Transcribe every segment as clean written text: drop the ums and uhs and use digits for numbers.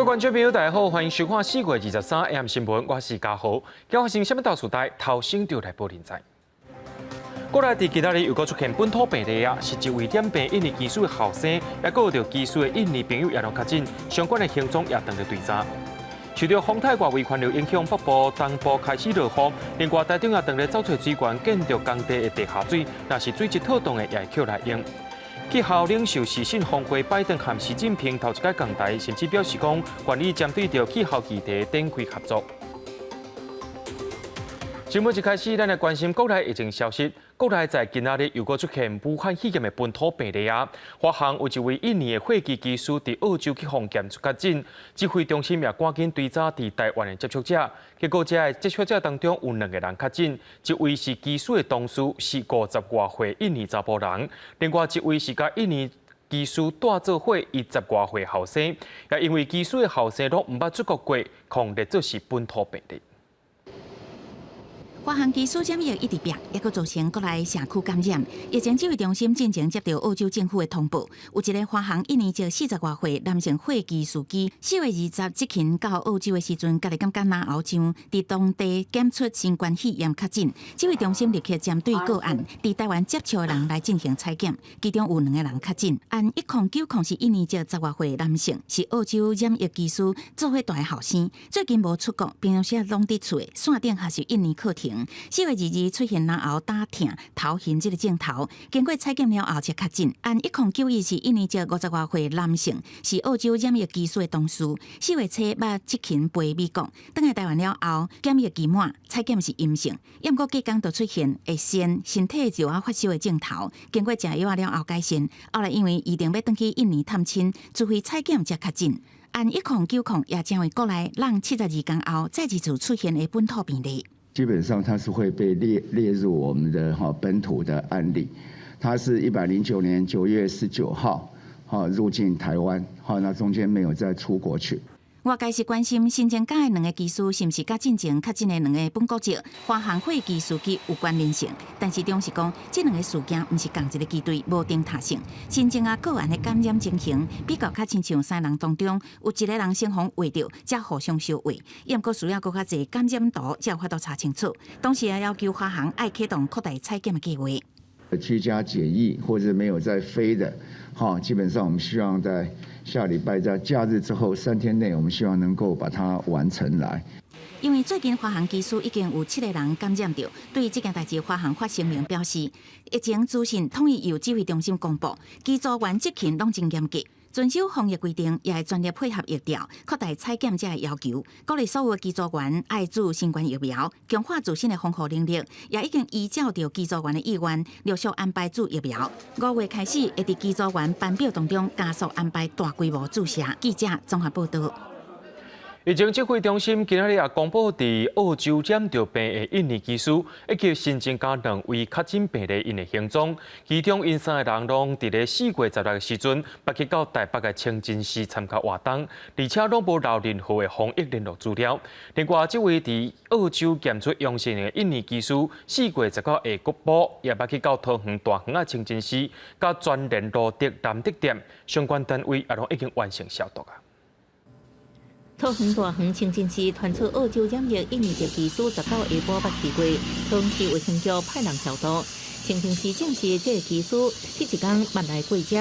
各位觀眾朋友，大家好，歡迎收看4月23 AM 新聞，我是嘉豪。今發生啥物大事代，頭先就來報您知。國內佇今仔日又閣出現本土病例啊，是一位染病印尼機師的後生，也閣有著機師的印尼朋友也攏確診，相關的行蹤也當咧追查。受著風颱外圍環流影響，北部、東部開始落雨，另外台中也當咧走揣水源，建築工地的地下水，若是水質妥當的，也會抾來用。氣候領袖視訊峰會，拜登和習近平頭一擺仝台，甚至表示講，願意針對著氣候議題展開合作。新聞一開始，咱來關心國內疫情消息。國內在今仔日又閣出現武漢肺炎的本土病例啊！華航有一位印尼的貨機機師佇澳洲去予檢出確診，指揮中心也趕緊追查佇台灣的接觸者，結果這个接觸者當中有兩個人確診，一位是機師的同事，是五十外歲印尼查埔人，另外一位是佮印尼機師蹛做伙伊十外歲後生，也因為機師的後生攏毋捌出國過，予列做是本土病例。華航機師染疫一直變，猶閣造成國內社區感染。疫情指揮中心進前接著澳洲政府的通報，有一个華航印尼籍四十外歲男性貨機司機，4月20執勤到澳洲的時陣，家己感覺嚨喉脹，佇當地檢出新冠肺炎確診。指揮中心立刻針對個案，佇台灣接觸的人來進行採檢，其中有兩個人確診。案1090是印尼籍十外歲男性，是澳洲染疫機師做伙蹛的後生，最近無出國，平常時攏佇厝的，線頂學習印尼課程。4月22出現嚨喉焦痛、頭暈這个症頭，經過採檢了後才確診。案1091是印尼籍五十外歲男性，是澳洲染疫機師的同事。4月初捌執勤飛美國，轉來台灣了後，檢疫期滿，採檢是陰性，毋過隔工就出現會痫、身體就愛發燒的症頭，經過食藥了後改善。後來因為預定欲轉去印尼探親，自費採檢才確診。案1090也成為國內人72工後再一次出現的本土病例。基本上它是會被列入我們的哈本土的案例，它是109年9月19號哈入境台灣，哈那中間沒有再出國去。外界是關心新增加的兩个機師是毋是佮進前確診的兩个本國籍華航貨機司機有關聯性，但是中時講，這兩个事件毋是仝一个機隊，無定他性。新增加個案的感染情形，比較較親像三人當中有一个人先予畫著，才互相相畫，毋過需要閣較濟感染圖才有法度查清楚。同時也要求華航愛啟動擴大採檢的計劃。居家檢疫或者沒有在飛的，哈，基本上我們希望在下禮拜在假日之後3天內，我們希望能夠把它完成來。因為最近華航機師已經有七個人感染著，對這件代誌，華航發聲明表示，疫情資訊統一由指揮中心公布，機組員執勤攏真嚴格，遵守防疫規定，也會全力配合疫調，擴大採檢這个要求，鼓勵所有機組員愛注新冠疫苗，強化自身的防護能力，也已經依照著機組員的意願，陸續安排注疫苗。5月開始，會佇機組員班表當中加速安排大規模注射。記者綜合報導。疫情指揮中心今仔日也公布，佇澳洲染著病的印尼機師，以及新增加兩位確診病例𪜶的行蹤，其中𪜶三个人攏佇咧4月16的時陣，捌去到台北的清真寺參加活動，而且攏無留任何的防疫聯絡資料。另外，這位佇澳洲檢出陽性的印尼機師，4月19下晡晡也捌去到桃園大園仔清真寺，佮全聯路德南德店相關單位也攏已經完成消毒啊。桃園大園清真寺傳出澳洲染疫印尼籍機師19下晡捌去過，桃園市衛生局派人消毒。清真寺證實，這个機師彼一工捌來過遮。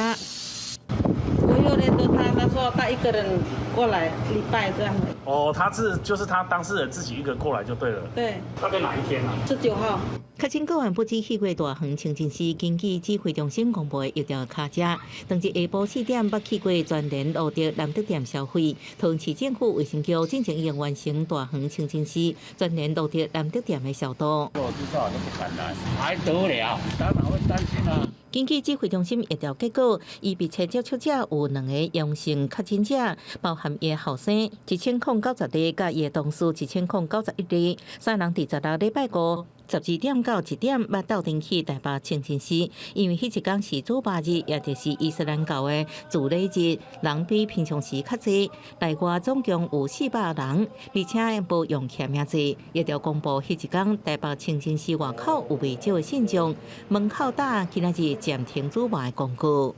我有聯絡他，他說他一個人過來禮拜這樣。哦，他是就是他當事人自己一個過來就對了。對。大概哪一天啊？19號。確診個案不止去過大園清真寺，根據指揮中心公布的疫調卡遮，當日下晡4點捌去過全聯路德南德店消費。桃園市政府衛生局進前已經完成大園清真寺、全聯路德南德店的消毒。我知道都不敢來，還得了？當然會擔心啦。根據指揮中心疫調結果，伊密切接觸者有兩个陽性確診者，包含伊的後生1090例，佮伊的同事1091例，三人佇16禮拜五12點到1點捌鬥陣去台北清真寺，因為彼一工是主巴日，也就是伊斯蘭教的主禮日，人比平常時較濟。內外總共有400人，而且無用簽名制。疫調公布，彼一工台北清真寺外口有袂少的信眾，門口打今仔日暫停主拜的公告。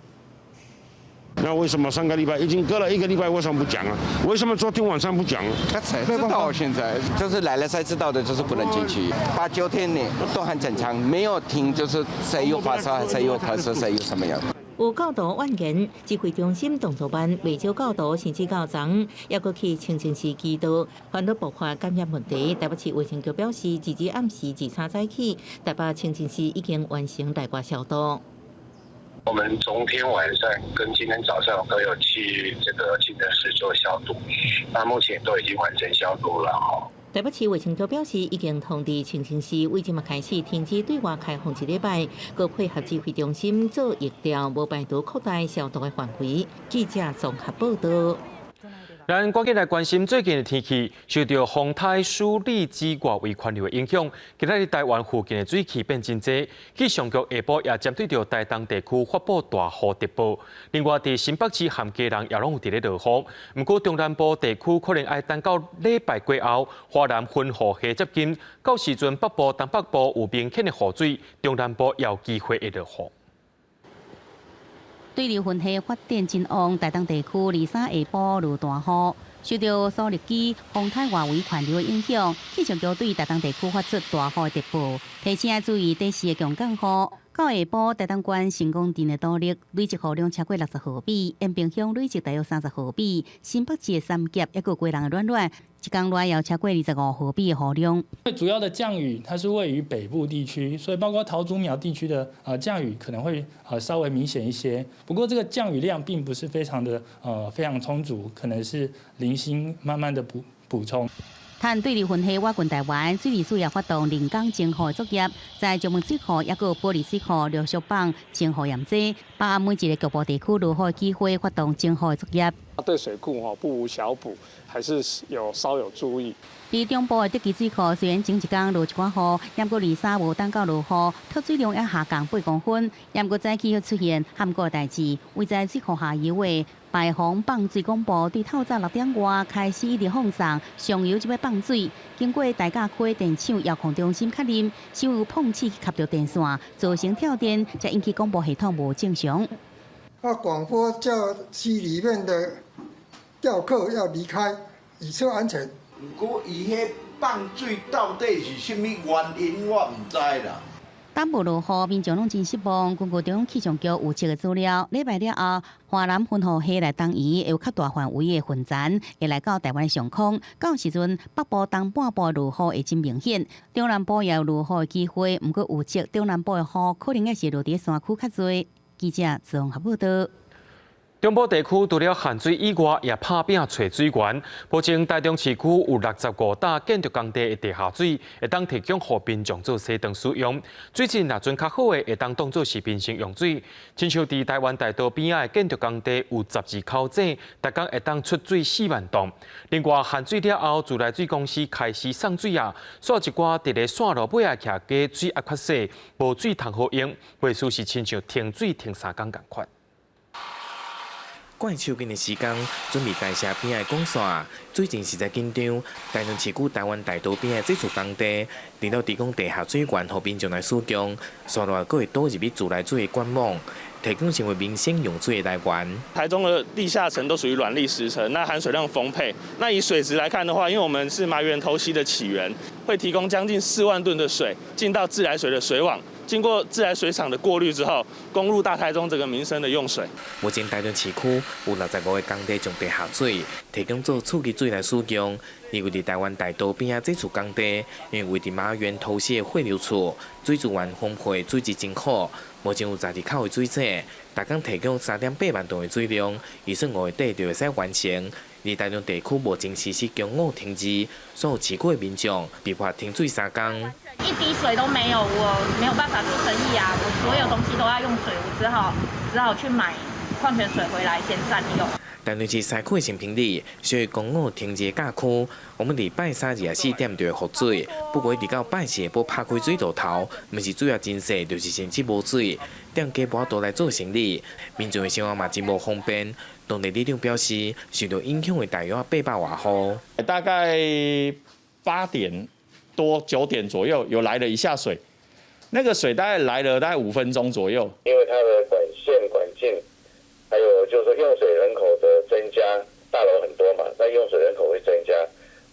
那為什麼上個禮拜已經隔了一個禮拜，為什麼不講啊？為什麼昨天晚上不講？他才知道，現在就是來了才知道的，就是不能進去。八九天呢都很正常，沒有聽就是誰有發燒，誰有咳嗽，誰有什麼樣。有教徒怨言，指揮中心動作慢，袂少教徒甚至教宗，猶閣去清真寺祈禱，煩惱爆發感染問題。台北市衛生局表示，截至暗時23早起，台北清真寺已經完成內外消毒。我們昨天晚上跟今天早上都有去這個清真寺做消毒，那目前都已經完成消毒了。台北市衛生局表示，已經通知清真寺，為這馬開始停止對外開放一禮拜，閣配合指揮中心做疫調，無排除擴大消毒的範圍。記者綜合報道。咱趕緊來關心最近的天氣，受著風颱舒力之外圍環流的影響，今仔日台灣附近的水汽變真濟。氣象局下晡也針對著台東地區發布大雨特報。另外，佇新北市和基隆也攏有佇咧落雨。毋過中南部地區可能愛等到禮拜過後，華南雲雨系接近，到時陣北部、東北部有明顯的雨水，中南部也有機會會落雨。對流雲系發展真旺，台東地區23下晡落大雨，受著蘇力基風颱外圍環流的影響，氣象局對台東地區發出大雨特報，提醒愛注意短時的強降雨。到下晡，台東縣成功鎮的斗六累積雨量超過60毫米，延平鄉累積大約30毫米，新北市的三峽抑閣基隆的暖暖，一工內有超過25毫米的雨量。最主要的降雨，它是位於北部地區，所以包括桃竹苗地區的降雨可能會稍微明顯一些。不過這個降雨量並不是非常的非常充足，可能是零星慢慢的補充。趁對流雲系倚近台灣，水利署也發動人工增雨作業，在石門水庫抑閣埔里水庫陸續放增雨驗劑，把握每一個局部地區落雨的機會，發動增雨作業。對水庫吼不無小補，還是有稍有注意。佇中部的德基水庫雖然前一工落一寡雨，毋過23無等到落雨，脫水量也下降8公分。毋過早起又出現旱過代誌，位在水庫下游的排洪放水廣播對透早6點外開始一直放送，上游就欲放水。經過大甲溪電廠遙控中心確認，是有碰刺吸著電線，造成跳電，才引起廣播系統無正常。啊，廣播叫溪裡面的釣客要離開，以策安全。毋過伊彼放水到底是啥物原因，我毋知啦。等無落雨，民眾攏真失望。根據中央氣象局預測的資料，禮拜了後，華南雲雨系來東移，會有較大範圍的雲層會來到台灣的上空。到時陣，北部、東半部落雨會真明顯，中南部也有落雨的機會。毋過預測中南部的雨可能也是落佇山區較濟。記者綜合報道。中部地區除了限水以外，也拍拚揣水源。目前台中市區有65棟建築工地的地下水，會當提供予民眾做洗浣使用。水質若準較好的，會當當做是民生用水。親像佇台灣大道邊仔的建築工地有12口井，逐工會當出水4萬噸。另外限水了後，自來水公司開始送水啊，煞一寡佇咧線路尾仔徛家水壓較細，無水通好用，袂輸是親像停水停3工仝款。怪手緊的時間，準備大社邊仔的管線，水情實在緊張。台中市區台灣大道邊仔這處工地，除了提供地下水源予民眾來使用，紲落來閣會導入去自來水的管網，提供成為民生用水的來源。台中的地下層都屬於軟礫石層，那含水量豐沛。那以水質來看的話，因為我們是麻園頭溪的起源，會提供將近4萬噸的水進到自來水的水網。經過自來水廠的過濾之後，供入大台中這個民生的用水。目前台中市區有65個工地將地下水提供做次級水來使用。因為佇台灣大道邊仔這處工地，因為位佇麻園頭溪的匯流處，水資源豐沛，水質真好。目前有12口的水井，逐工提供3.8萬噸的水量，預算5月底就會使完成。而台中地區目前實施供五停二，所有市區的民眾被迫停水3工。一滴水都沒有，我沒有辦法做生意啊！我所有東西都要用水，我只好去買礦泉水回來先暫用。台中市西區的新平里屬於公五停二的甲區，我們禮拜三24點就會復水，不過一直到拜四下晡拍開水龍頭，毋是水壓真細，就是甚至無水，店家無法度來做生理，民眾的生活嘛真無方便。當地里長表示，受到影響的大約800外戶。大概8點多9點左右，有來了一下水，那個水大概來了大概5分鐘左右。因為它的管線管徑。還有就是說用水人口的增加，大樓很多嘛，那用水人口會增加，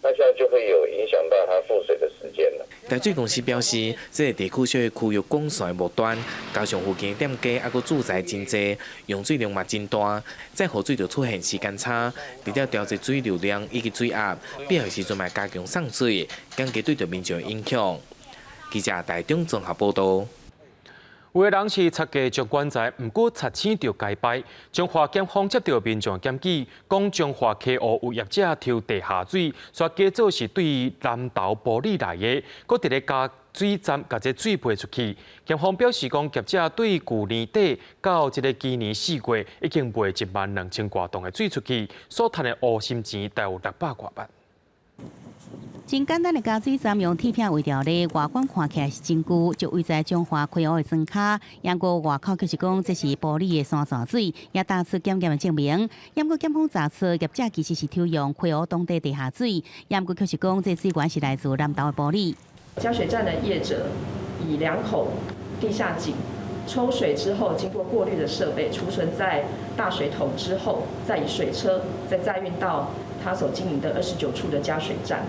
那這樣就會有影響到它復水的時間了。台水公司表示，這个地區屬於區域廣線的末端，加上附近店家猶閣住宅真濟，用水量嘛真大，再予水就出現時間差，除了調節水流量以及水壓，必要時陣嘛加強送水，減低對著民眾的影響。記者台中綜合報道。有的人是賊家將棺材，毋過賊醒就該敗。彰化檢方接著民眾檢舉，講彰化溪湖有業者抽地下水，煞假做是對南投埔里來的，閣佇咧加水站共這水賣出去。檢方表示講，業者對舊年底到這个今年4月，已經賣1萬2千外噸的水出去，所趁的烏心錢大約600外萬。真簡單的加水站用鐵片圍牢咧，外觀看起來是真舊，就位在彰化溪湖的莊跤。毋過外口卻是講這是埔里的山泉水，也打出檢驗的證明。毋過檢方查出業者其實是抽用溪湖當地地下水，毋過卻是講這水源是來自南投的埔里。加水站的業者以兩口地下井抽水之後，經過過濾的設備儲存在大水桶之後，再以水車再載運到他所經營的29處的加水站。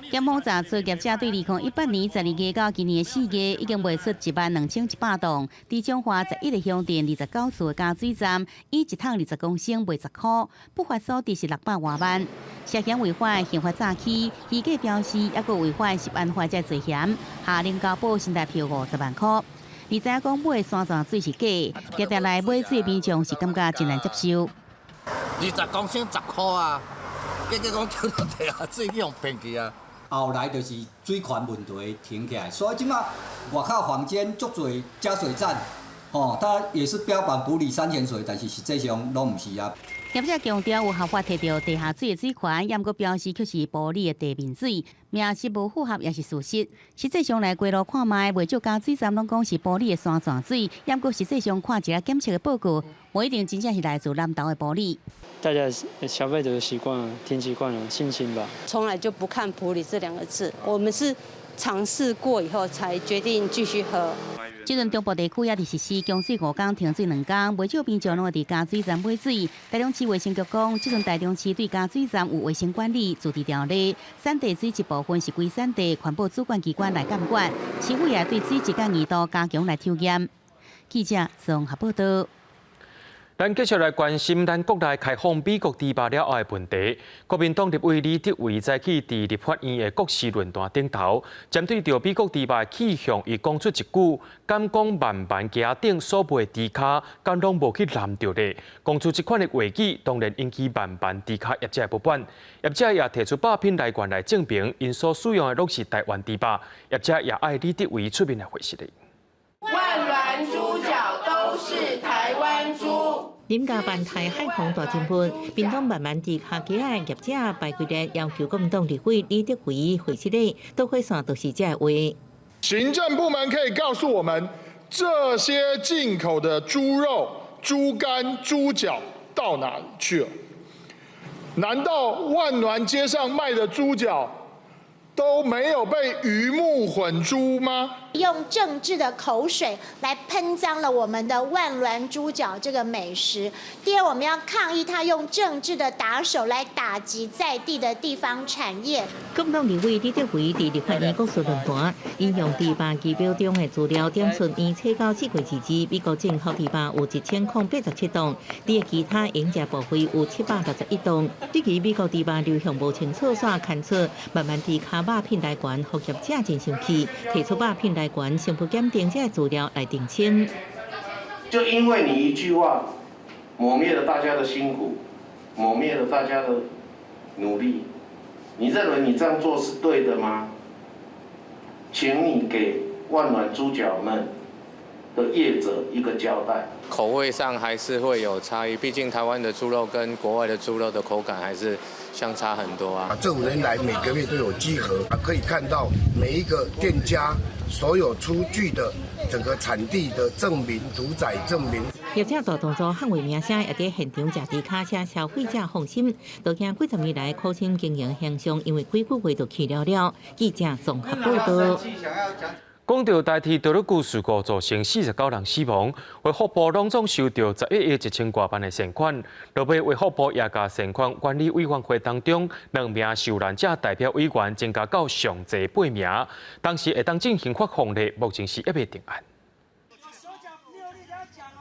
檢方查出業者對2018年12月到今年4月，已經賣出1萬2100噸，佇彰化11個鄉鎮29處的加水站，以一桶20公升賣10箍，不法所得是600外萬。涉嫌違反刑法詐欺、虛假標示，抑閣違反食安法這罪嫌，下令交保新台票50萬箍。而知影講買山泉水是假，常常來買水的民眾是感覺真難接受。20公升10箍啊，結果講抽著地下水去予騙去啊！後來就是水權問題停起來，所以這馬外口坊間足濟加水站，吼，它也是標榜埔里山泉水，但是實際上攏毋是啊。業者強調有合法提著地下水的水權，毋過標示卻是埔里的地面水，名實無符合也是事實。實際上來街路看覓，袂少加水站攏講是埔里的山泉水，毋過實際上看一下檢測的報告，無一定真正是來自南投的埔里。大家消費者的習慣，聽習慣了，信心吧。從來就不看埔里這兩個字，我們是嘗試過以後才決定繼續喝。這陣中部地區也佇實施供水5工停水2工，袂少民眾攏會佇加水站買水。台中市衛生局講，這陣台中市對加水站有衛生管理自治條例，產地水質部分是歸產地環保主管機關來監管，市府也對水質佮濃度加強來抽驗。記者綜合報道。咱繼續來關心咱國內開放美國豬肉了後的問題。國民黨立委李德維早起佇立法院的國是論壇頂頭，針對著美國豬肉的去向，伊講出一句：敢講萬巒街頂所賣豬跤，敢攏無去淋著咧？講出這款的話語，當然引起萬巒豬跤業者的不滿。業者也提出肉品來源來證明，𪜶所使用的攏是台灣豬肉。業者也愛李德維出面來回釋。萬巒豬腳都是台灣豬。林家辦台海防大人物，屏東萬巒豬跤街仔業者排隊咧要求國民黨立委李德維回釋咧，導火線就是這話。行政部門可以告訴我們，這些進口的豬肉、豬肝、豬腳到哪去了？難道萬巒街上賣的豬腳都沒有被魚目混珠嗎？用政治的口水來噴髒了我們的萬巒豬腳這個美食。第二，我們要抗議他用政治的打手來打擊在地的地方產業。國民黨立委李德維佇立法院國是論壇，引用豬肉儀表中的資料，點出伊初到4月2日，美國進口豬肉有1087棟，佇其他營業部位有761棟。對於美國豬肉流向無清楚，煞牽出萬巒豬跤肉品來源，予業者真生氣，提出肉品來源、生物檢定這資料來澄清。就因為你一句話，抹滅了大家的辛苦，抹滅了大家的努力。你認為你這樣做是對的嗎？請你給萬巒豬腳們的業者一個交代。口味上還是會有差異，畢竟台灣的豬肉跟國外的豬肉的口感還是相差很多啊。這5年來每個月都有稽核，可以看到每一個店家所有出具的整個產地的證明、屠宰證明。業者大動作捍衛名聲，也佇現場食豬跤，請消費者放心。都驚幾十年來苦心經營形象，因為幾句話就去了了。記者綜合報道。講到台鐵多樂谷事故造成49人死亡，衛福部攏總收到11億1000外萬的善款。落尾衛福部也共善款管理委員會當中兩名受難者代表委員增加到上濟八名，當時會當進行發放的，目前是猶未定案。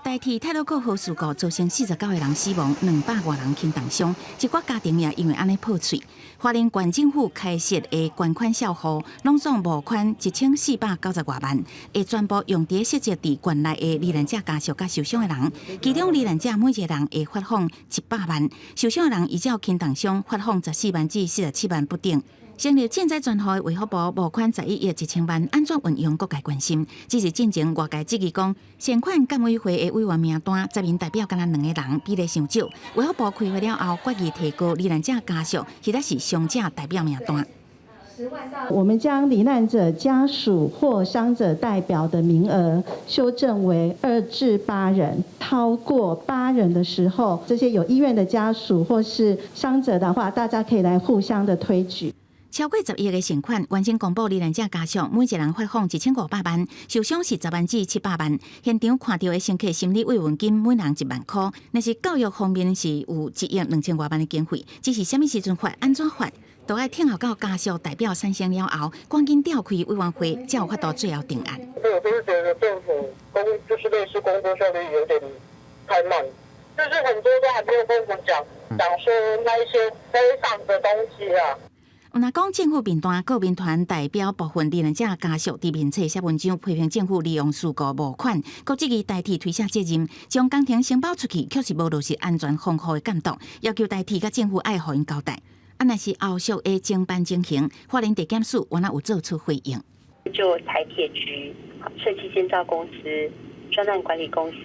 台鐵太魯閣號事故造成49個人死亡，200外人輕重傷，一寡家庭也因為按呢破碎。花蓮縣政府開設的捐款小戶，攏總募款1490外萬，會全部用佇涉及佇縣內的罹難者家屬佮受傷的人，其中罹難者每一個人會發放100萬，受傷的人依照輕重傷發放14萬至47萬不等。成立賑災專戶的衛福部募款11億1000萬，按怎運用各界關心。只是進前外界質疑講，善款監委會的委員名單，責任代表敢若兩个人，比例傷少。衛福部開會了後，決議提高罹難者家屬或者是傷者代表名單。我們將罹難者家屬或傷者代表的名額修正為2至8人，超過八人的時候，這些有意願的家屬或是傷者的話，大家可以來互相的推舉。超過十億的善款，原先公布罹難者家屬每一人發放1500萬，受傷是10萬至700萬。現場看著的乘客心理慰問金每人1萬塊。若是教育方面是有1億2000外萬的經費，只是啥物時陣發，按怎發，都愛聽候到家屬代表產生了後，趕緊召開委員會，才有法度最後定案。對，我就是覺得政府工就是類似工作效率有點太慢，就是很多都還沒有跟我們講，講說那一些非上的東西啊。若講政府面單，國民團代表部分罹難者家屬佇面冊寫文章，批評政府利用事故募款，閣質疑台鐵推卸責任，將工程承包出去，確實無落實安全防護的監督，要求台鐵佮政府愛予𪜶交代。啊，若是後續的偵辦情形，花蓮地檢署原來有做出回應。就台鐵局、設計建造公司、專案管理公司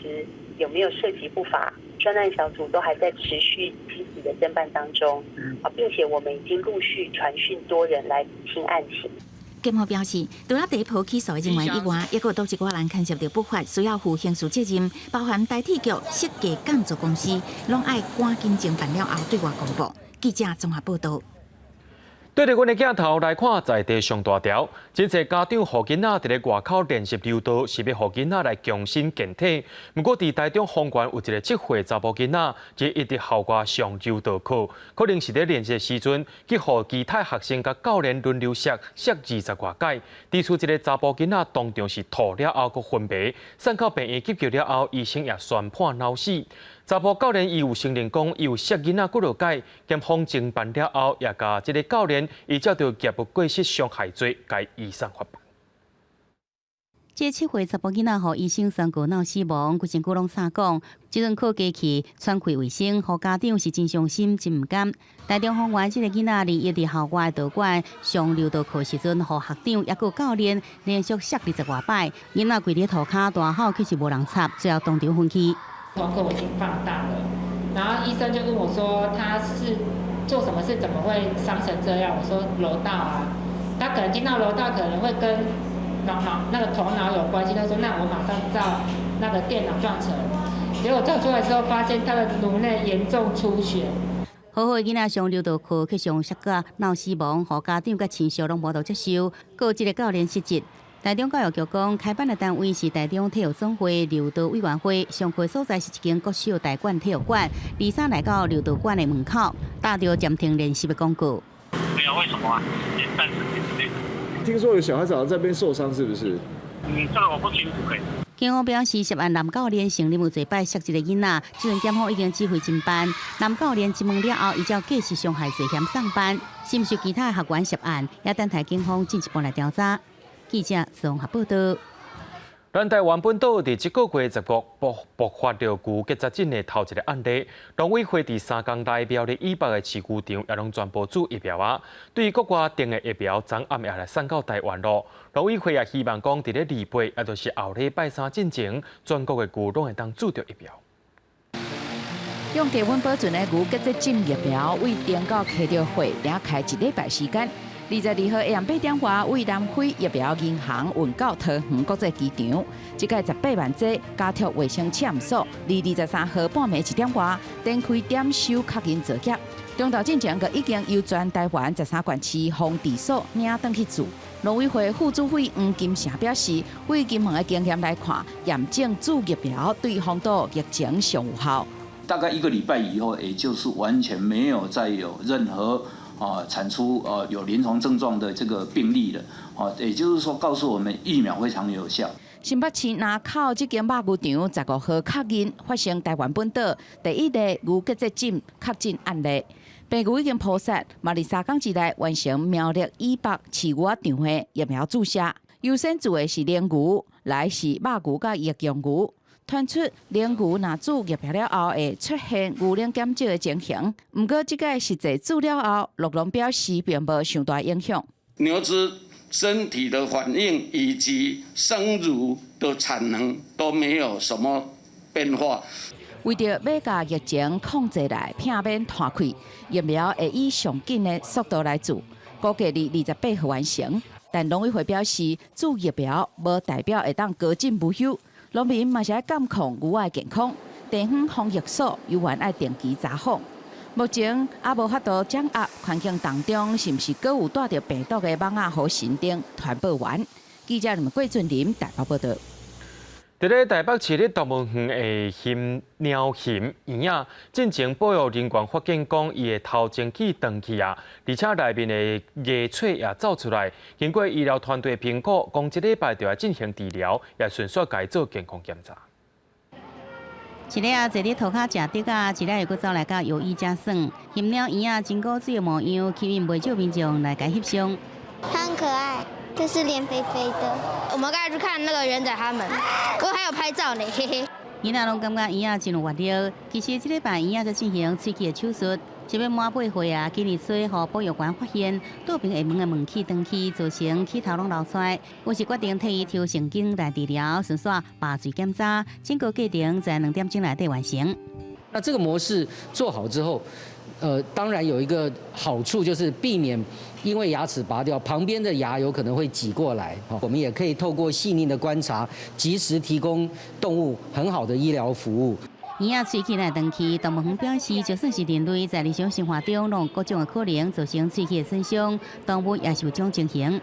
有沒有涉及不法？專案小組都還在持續積極的偵辦當中，啊，並且我們已經陸續傳訊多人來聽案情。檢方表示，除了第一波起訴的人員以外，抑閣有一寡人牽涉著不法，需要負刑事責任，包含台鐵局設計建造公司，攏愛趕緊偵辦了後對外公布。記者綜合報道。對著阮的鏡頭來看，在地上大條，真濟家長予囡仔佇咧外口練習柔道，是欲予囡仔來強身健體。毋過佇台中豐原有一个7歲查埔囡仔，就一直校外上柔道課，可能是咧練習時陣，去予其他學生佮教練輪流摔，摔20外擺。佇厝一个查埔囡仔當場是吐了後，閣昏迷，送到病院急救了後，醫生也宣判腦死。查埔教練伊有承認講，伊有摔囡仔幾落擺，檢方偵辦了後，也共這个教練依照著業務過失傷害罪，共移送法辦。這7歲查埔囡仔，予醫生宣告腦死亡，規身軀攏青講。這陣靠機器喘氣維生，予家長是真傷心、真毋甘。台中豐原這个囡仔，21佇校外道館上柔道課時陣，予學長抑閣教練連續摔20外擺，囡仔跪佇塗跤大吼，卻是無人插，最後當場昏去。瞳孔已經放大了，然後醫生就問我說：他是做什麼事，怎麼會傷成這樣？我說柔道啊，他可能聽到柔道可能會跟腦腦那個頭腦有關係。他說：那我馬上照那個電腦斷層，結果照出來之後，發現他的顱內嚴重出血。好好的囡仔上柔道課，卻上摔甲腦死亡，予家長佮親屬攏無法度接受，閣這个教練失職。台中教育局講，開辦的單位是台中體育總會柔道委員會，上課所在是一間國小大館體育館。23來到柔道館的門口，貼著暫停練習的廣告。沒有，為什麼啊？暫時停止練。聽說有小孩子好像在邊受傷，是不是？嗯，這個我不清楚。警方表示，涉案男教練承認有濟擺摔這个囡仔，這陣檢方已經指揮偵辦。男教練質問了後，依照過失傷害罪嫌送辦，是毋是其他學員涉案，也等待警方進一步來調查。記者綜合報道。咱台灣本島佇這个月10號爆發著牛結節症的頭一个案例，農委會佇3工內苗栗以北的飼牛場也攏全部注疫苗啊。對於國外訂的疫苗，昨暗也來送到台灣囉。農委會也希望講，佇咧禮拜，也就是後禮拜三進前，全國的牛攏會當注著疫苗。用低溫保存的牛結節症疫苗，對頂到溪著貨，才開一禮拜時間。22號下暗8點外，對南非疫苗銀行運到桃園國際機場，這擺18萬劑加貼衛生簽所。23號半暝1點外，展開點收確認作業。中晝進前，就已經由全台灣13縣市防治所領轉去注。農委會副主委黃金城表示，對金門的經驗來看，驗證注疫苗對防堵疫情上有效。大概一個禮拜以後，也就是完全沒有再有任何產出有臨床症狀的這個病例了。也就是說，告訴我們疫苗非常有效。新北市林口這間肉牛場15號確認發生台灣本島第一例牛結節疹確診案例，病牛已經撲殺，嘛佇3工之內完成苗栗以北飼牛仔場的疫苗注射。優先注的是奶牛，來是肉牛佮育秧牛。傳出奶牛若注疫苗了後會出現牛奶減少的情形，毋過這個實際注了後，酪農表示並無傷大影響。牛隻身體的反應以及生乳的產能都沒有什麼變化。為著欲共疫情控制來，避免拖氣，疫苗會以上緊的速度來注，估計佇28號完成。但農委會表示，注疫苗無代表會當高枕無憂，農民嘛是愛監控牛仔健康，地方防疫所猶原愛定期查訪。目前猶無法度掌握環境當中是毋是閣有帶著病毒的蠓仔予神燈傳播員。記者林桂俊林台北報道。佇咧台北市立動物園的熊貓熊嬰仔，進前保育人員發現講，伊的頭前齒斷去啊，而且內面的牙喙也走出來。經過醫療團隊評估，講這禮拜就要進行治療，也順續共伊做健康檢查。一个啊坐佇塗跤食竹仔，一个又閣走來佮搖椅遮耍。熊貓嬰仔真古錐的模樣，吸引袂少民眾來共翕相。很可愛，就是臉肥肥的。我們剛才去看那個圓仔他們，我還有拍照呢，嘿嘿。囡仔攏感覺嬰仔真有活力。其實這禮拜嬰仔才進行喙齒的手術，這欲滿8歲啊，今年初予保育員發現，倒爿下門的門齒斷去，造成齒頭攏流出來，於是決定替伊抽神經來治療，順紲麻醉檢查，整個過程在2點鐘內底完成。那這個模式做好之後，當然有一個好處就是避免因為牙齒拔掉，旁邊的牙有可能會擠過來。我們也可以透過細膩的觀察，及時提供動物很好的醫療服務。嬰仔喙齒來斷去，動物園表示，就算是人類在日常生活中，攏有各種的可能造成喙齒的損傷，動物也是有這種情形。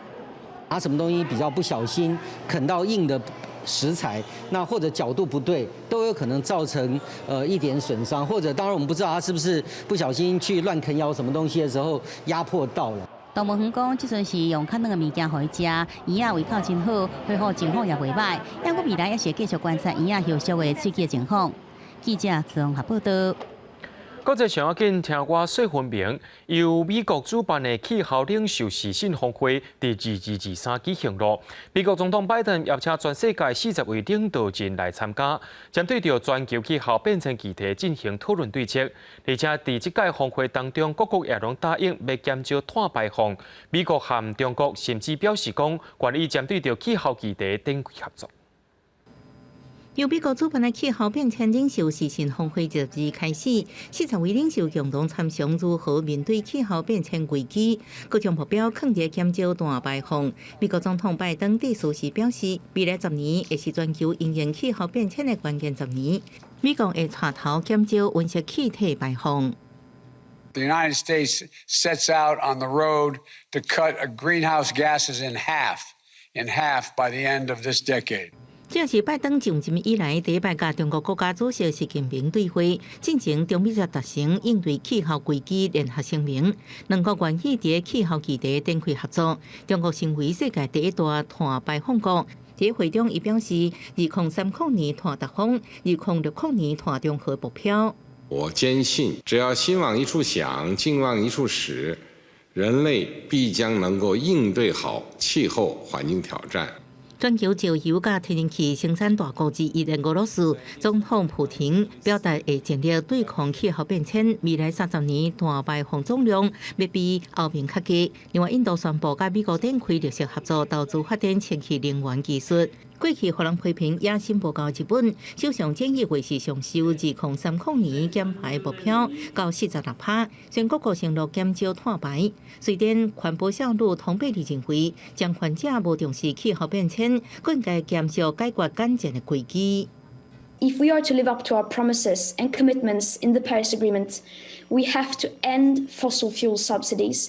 拿什麼東西比較不小心啃到硬的食材，那或者角度不對，都有可能造成一點損傷。或者當然我們不知道他是不是不小心去亂啃咬什麼東西的時候壓迫到了。動物園講，這陣是用較軟的物件予伊食，嬰仔胃口真好，恢復情況也袂䆀。不過未來也是會繼續觀察嬰仔後續的喙齒的情況。記者綜合報道。國際上要緊，聽我說分明，由美國主辦的氣候領袖視訊峰會，佇22、23舉行囉。美國總統拜登邀請全世界40位領導人來參加，針對著全球氣候變遷議題進行討論對策。而且佇這屆峰會當中，各國也攏答應欲減少碳排放。美國和中國甚至表示講，願意針對著氣候議題展開合作。由美國主辦的氣候變遷領袖視訊峰會22開始，40位領袖共同參詳如何面對氣候變遷危機，各種目標囥佇減少碳排放。美國總統拜登致辭時表示，未來十年會是全球因應氣候變遷的關鍵十年，美國會帶頭減少溫室氣體排放。 The United States sets out on the road to cut greenhouse gases in half by the end of this decade. 這是拜登上任以來第一擺佮中國國家主席習近平對話，進前中美才達成應對氣候危機聯合聲明，兩國願意佇氣候議題展開合作。中國成為世界第一大碳排放國。佇會中，伊表示，2030年碳達峰，2060年碳中和目標。我堅信，只要心往一處想，勁往一處使，人類必將能夠應對好氣候環境挑戰。全球石油佮天然氣生產大國之一的俄羅斯總統普廷表達會盡力對抗氣候變遷，未來30年碳排放總量欲比歐盟較低。另外，印度宣布佮美國展開綠色合作，投資發展清潔能源技術。過去予人批評野心無夠日本首相菅義偉是上修2030年減排目標到46%，全國各承諾減少碳排。瑞典環保少女湯貝利認為，掌權者無重視氣候變遷，更應該減少解決眼前的危機。 If we are to live up to our promises and commitments in the Paris Agreement, we have to end fossil fuel subsidies.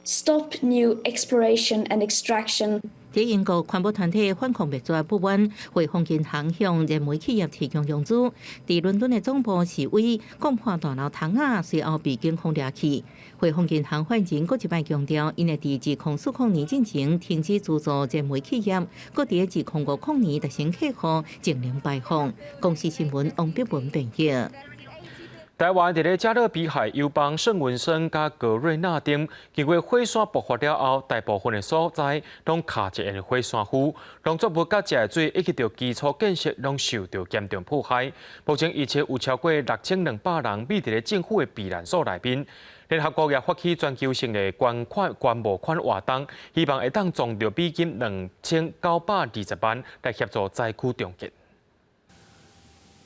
Stop new exploration and extraction. 佇英國環保團體反抗滅絕不滿，匯豐銀行向燃煤企業提供融資。佇倫敦的總部示威，攻破大樓窗仔，隨後被警方掠去。匯豐銀行發言人閣一擺強調，𪜶會佇2040年進前停止資助燃煤企業，閣佇2050年達成客戶淨零排放。公視新聞王碧文編譯。台灣佇咧加勒比海友邦聖文森佮格瑞納丁，經過火山爆發了後，大部分的所在攏卡一個火山灰，農作物佮食的水以及著基礎建設攏受著嚴重破壞。目前預測有超過6200人匿佇咧政府的避難所內面。聯合國也發起全球性的捐款捐募款活動，希望會當籌著美金2920萬來協助災區重建。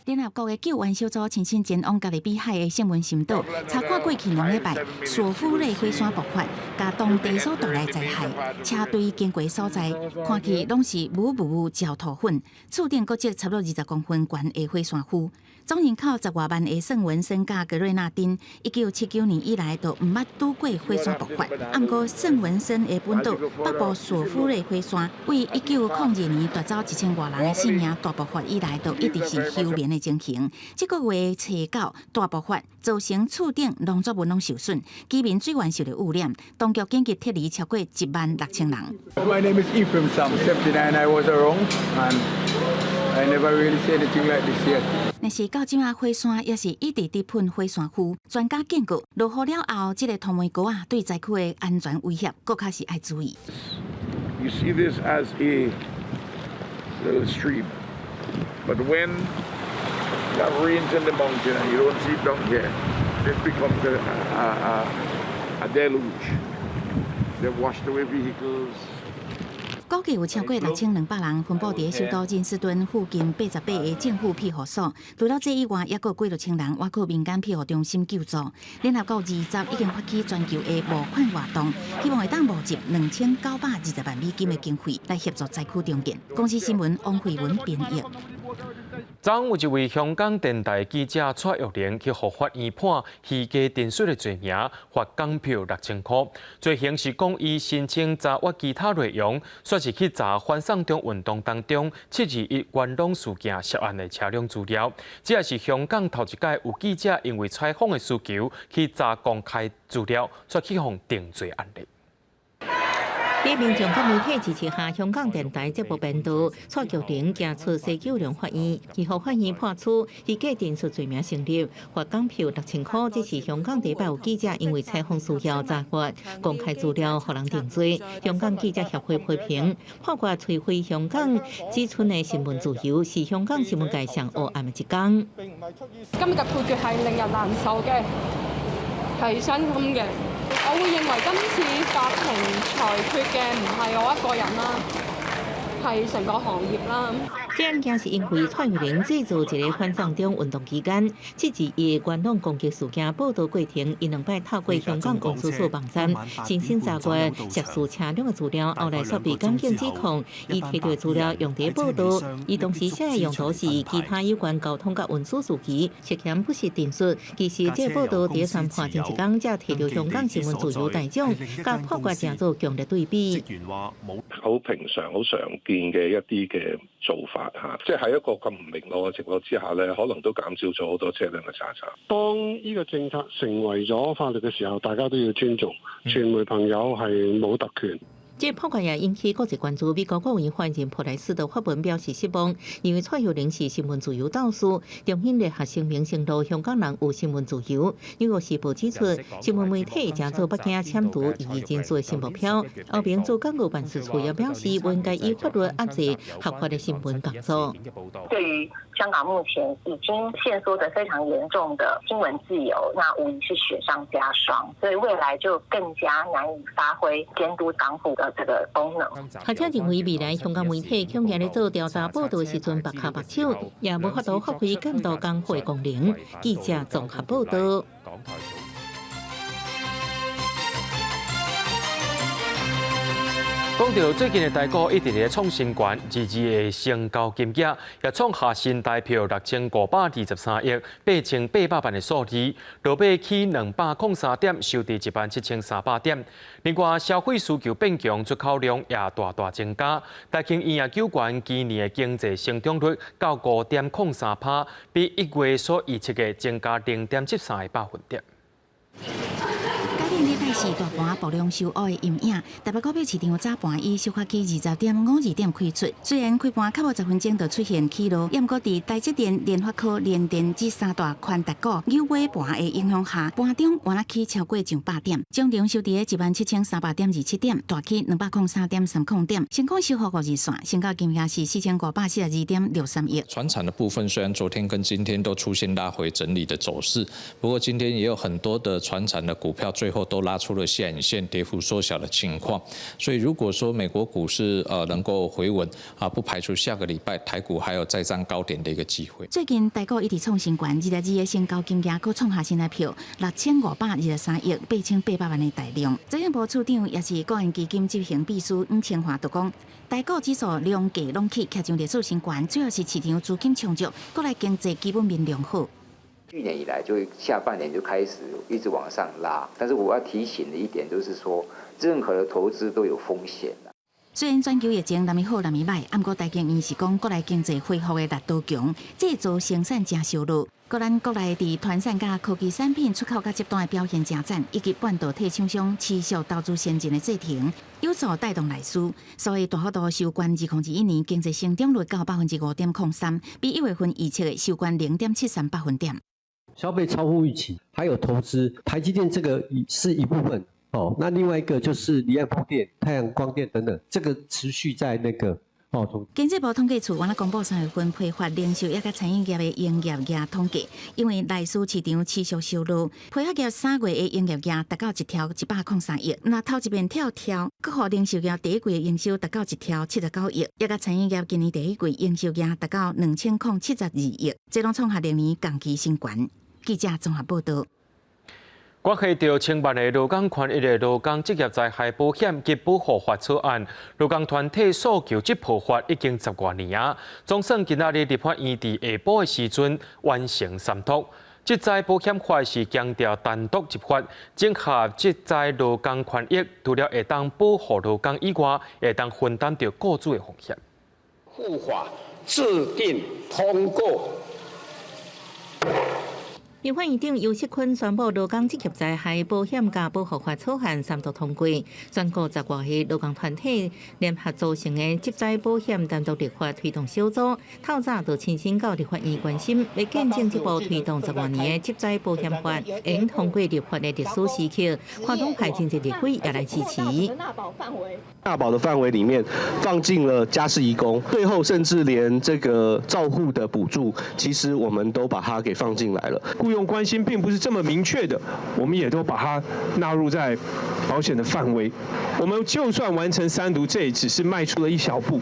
聯合國的救援小組親身前往加勒比海的聖文森島，查看過去兩禮拜索夫雷火山爆發，共當地所帶來災害。車隊經過所在，看去攏是霧霧焦土粉，厝頂閣積差不多20公分懸的火山灰。總人口十外萬的聖文森佮格瑞納丁，1979年以來都毋捌拄過火山爆發。毋過聖文森的本島北部索夫雷火山，為1902年奪走1000外人的性命大爆發以來，都一直是休眠的情形。這個月初九大爆發，造成厝頂農作物攏受損，居民水源受著污染，當局緊急撤離超過1萬6千人。 My name is Ephraim Sam, 79. I was around and I never really see anything like this yet. 若是到這馬火山也是一直佇噴火山灰，專家警告，落雨了後，這個塗煤膏仔對災區的安全威脅，閣較是愛注意。 You see this as a little stream, but when you have rains in the mountain and you don't see it down here, this becomes a deluge. They washed away vehicles. 估計有超過6200人分布佇首都金斯敦附近88個政府庇護所。除了這以外，猶閣有幾六千人倚靠民間庇護中心救助。聯合國二十已經發起全球的募款活動，希望會當募集2920萬美金的經費來協助災區重建。公視新聞王慧文編譯。昨有一位香港電台記者蔡玉玲去予法院判虛假陳述的罪名，罰港票6000箍。罪行是講伊申請查閱其他內容，煞是去查反送中運動當中721元朗事件涉案的車輛資料。這也是香港頭一擺有記者因為採訪的需求去查公開資料，煞去予定罪案例。佇民眾佮媒體支持下，香港電台節目編導蔡玉玲行出西九龍法院，伊予法院判處虛假陳述罪名成立，罰港票6000箍。這是香港第一擺有記者因為採訪需要查閱公開資料，予人定罪。香港記者協會批評判決摧毀香港只存的新聞自由，是香港新聞界上黑暗的一天。今日嘅判決係令人難受嘅，係傷心嘅。我會認為今次法庭裁決嘅唔係我一個人啦，係成個行業啦。這案件是因為蔡玉玲製造一个反送中運動期間，721元朗攻擊事件報導過程，伊兩擺透過香港運輸署網站申請查閱涉事車輛的資料，後來煞被檢警指控，伊提著資料用佇報導，伊當時寫的用途是其他有關交通佮運輸事宜，涉嫌不實陳述。其實這個報導佇宣判前一工，才提著香港新聞自由大獎，佮判決成做強烈對比。好平常、好常見嘅一啲嘅做法嚇，即係喺一個咁唔明朗嘅情況之下咧，可能都減少咗好多車輛嘅查查。當呢個政策成為咗法律嘅時候，大家都要尊重，傳媒朋友係冇特權。這判決也引起國際關注。美國國務院發言人普萊斯的發文表示失望，認為蔡玉玲是新聞自由鬥士，中英聯合聲明承諾香港人有新聞自由。紐約時報指出，新聞媒體誠做北京簽署異議人士的新目標。歐盟駐港澳辦事處也表示，不應該以法律壓制合法的新聞工作。對於香港目前已經限縮得非常嚴重的新聞自由，那無疑是雪上加霜，所以未來就更加難以發揮監督港府的這個功能。學者認為，未來香港媒體恐驚咧做調查報導時陣，縛跤縛手，也無法度發揮監督港府的功能。記者綜合報導。講到最近的台股一直咧創新高，日日的成交金額也創下新台票6523億8800萬的數字，落尾起203點，收佇17,300點。另外，消費需求變強，出口量也大大增加。台經院也估計今年的經濟成長率到5.03%，比1月所預測的增加0.73個百分點。頂禮拜四大盤爆量收烏的陰影，台北股票市場早盤以小可起20.52點開出，雖然開盤較無10分鐘就出現起落，毋過佇台積電、聯發科、聯電這三大權值股扭尾盤的影響下，盤中原來起超過上百點，終場收佇17,300.27點，大起203.30點，成功收復五日線，成交金額是4542.63億。傳產的部分雖然昨天跟今天都出現拉回整理的走勢，不過今天也有很多的傳產的股票最後都拉出了下影線，跌幅縮小的情況。所以如果說美國股市能夠回穩啊，不排除下個禮拜台股還有再戰高點的一個機會。最近台股一直創新高，22的成交金額閣創下新台票6523億8800萬的大量。財政部處長也是國安基金執行秘書黃清華就講，台股指數量價攏起，徛上歷史新高，主要是市場資金充足，國內經濟基本面良好。去年以來就下半年就開始一直往上拉，但是我要提醒的一點就是說，任何的投資都有風險。雖然全球疫情若物好若物䆀，毋過台經院是講國內經濟恢復的力度強，製造生產誠燒熱。閣咱國內佇傳產佮科技產品出口佮集團的表現誠讚，以及半導體廠商持續投資先進的製程，有助帶動內需。所以大幅度收懸2021年經濟成長率到5.03%，比1月份預測的收懸0.73百分點。消費超乎預期，還有投資，台積電這個是一部分哦。那另外一個就是離岸風電、太陽光電等等，這個持續在那個哦。經濟部統計處原來公布3月份批發零售業佮餐飲業的營業額統計，因為內需市場持續燒熱，批發業3月的營業額達到1兆103億，若頭一遍跳跳，閣予零售業第一季的營收達到1兆79億，抑佮餐飲業今年第一季營售額達到2072億，這攏創下歷年同期新高。記者綜合報道。關係到千萬个勞工權益的勞工職業災害保險及保護法草案，勞工團體訴求這部法已經十外年啊。總算今仔日立法院佇下晡的時陣完成三讀。職災保險法是強調單獨立法，整合職災勞工權益，除了會當保護勞工以外，會當分擔著雇主的風險。護法制定通過。立法院長游錫堃宣布勞工職業災害保險佮保護法草案三讀通過，全國十外個勞工團體聯合組成的職災保險單獨立法推動小組，透早就親身到立法院關心，欲見證這部推動十外年的職災保險法會通過立法的歷史時刻，跨黨派政治立委也來支持。納保的範圍裡面放進了家事移工，最後甚至連這個照護的補助，其實我們都把它給放進來了。僱傭關係並不是這麼明確的，我們也都把它納入在保險的範圍。我們就算完成三讀，這也只是邁出了一小步，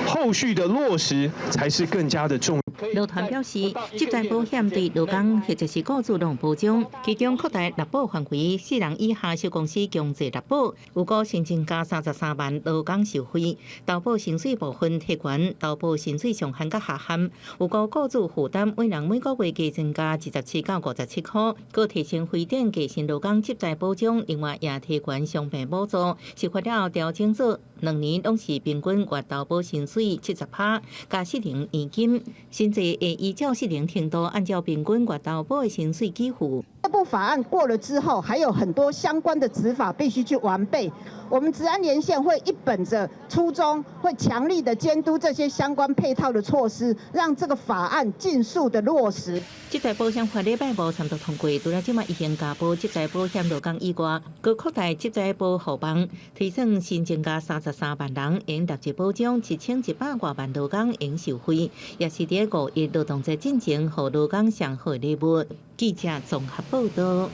後續的落實才是更加的重要。勞團表示，職災保險對勞工或者是雇主攏有保障，其中擴大納保範圍，四人以下小公司強制納保，預估新增加33萬勞工受惠。投保薪水部分提懸，投保薪水上限佮下限，預估雇主負擔每人每個月加增加27到57塊，閣提升非典加薪勞工職災保障，另外也提懸傷病補助，釋法了後調整做2年攏是平均月投保薪水70%，加失能年金，甚至會依照失能程度，按照平均月投保的薪水給付。這部法案過了之後，還有很多相關的執法必須去完備。我們職安連線會一本着初衷，會強力的監督這些相關配套的措施，讓這個法案盡速的落實。職災保險法禮拜五三讀通過，除了這馬已經加保職災保險勞工以外，閣擴大職災保護網，推算新增加33萬人會納入保障，1100外萬勞工會受惠，也是佇五一勞動節進前，予勞工上好的禮物。記者綜合報道。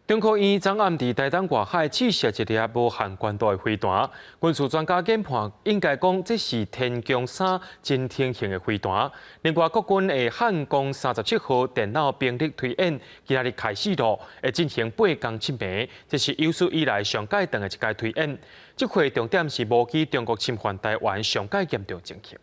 中科院昨暗佇台東外海試射一粒無限高度的飛彈，軍事專家研判，應該講這是天弓三偵聽型的飛彈。另外，國軍的漢光37號電腦兵力推演，今仔日開始囉，會進行8工7暝，這是有史以來上蓋長的一屆推演。這回重點是模擬中國侵犯台灣上蓋嚴重情形。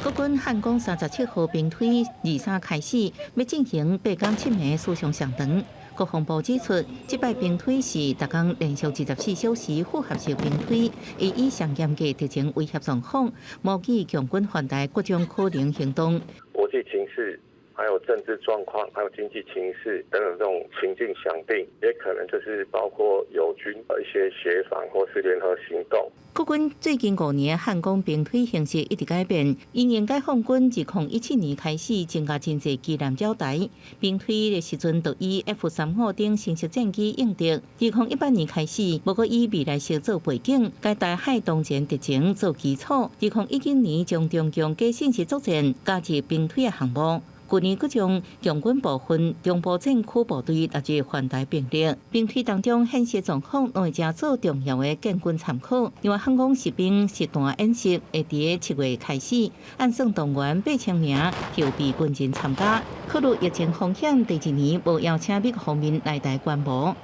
國軍漢光37號兵推23開始，欲進行8工7暝史上上長。國防部指出，這擺兵推是逐工連續24小時複合式兵推，會以上嚴格敵情威脅狀況，模擬共軍犯台各種可能行動。國際情勢、還有政治狀況、還有經濟情勢等等這種情境想定，也可能就是包括友軍的一些協防或是聯合行動。國軍最近5年漢光兵推形式一直改變，因應解放軍自2017年開始增加真濟機艦擾台，兵推的時陣就以 F-35等新式戰機應敵。2018年開始，無閣以未來式做背景，改台海當前敵情做基礎。2019年將中共假信息作戰加入兵推的項目。去年閣將共軍部分中部戰區部隊納入環台兵力，兵推當中現實狀況攏會成做重要的建軍參考。另外，漢光實兵實彈演習會佇7月開始，按算動員8000名後備軍人參加。考慮疫情風險，第二年無邀請美國方面來台觀摩。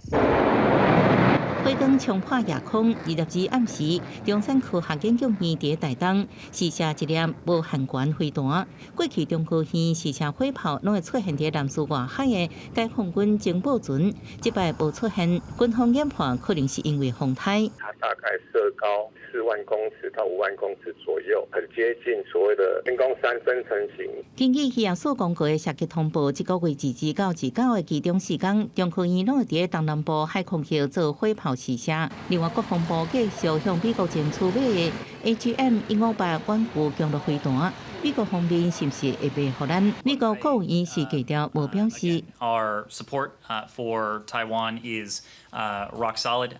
火光衝破夜空，20日暗時，中山科學研究院佇台東試射一粒無限高飛彈。過去中科院試射火炮，攏會出現佇南勢外海的解放軍情報船，這擺無出現，軍方研判可能是因為風颱。它大概射高4萬公尺到5萬公尺左右，很接近所謂的天弓三分成型。根據氣象署公告的射擊通報，這個月22到29的其中四工，中科院攏會佇東南部海空域做火炮試射。另外，國防部繼續向美國爭取買的 AGM 158遠距強落飛彈，美國方面是毋是會賣予咱？美國國務院是低調無表示。 Our support for Taiwan is rock solid.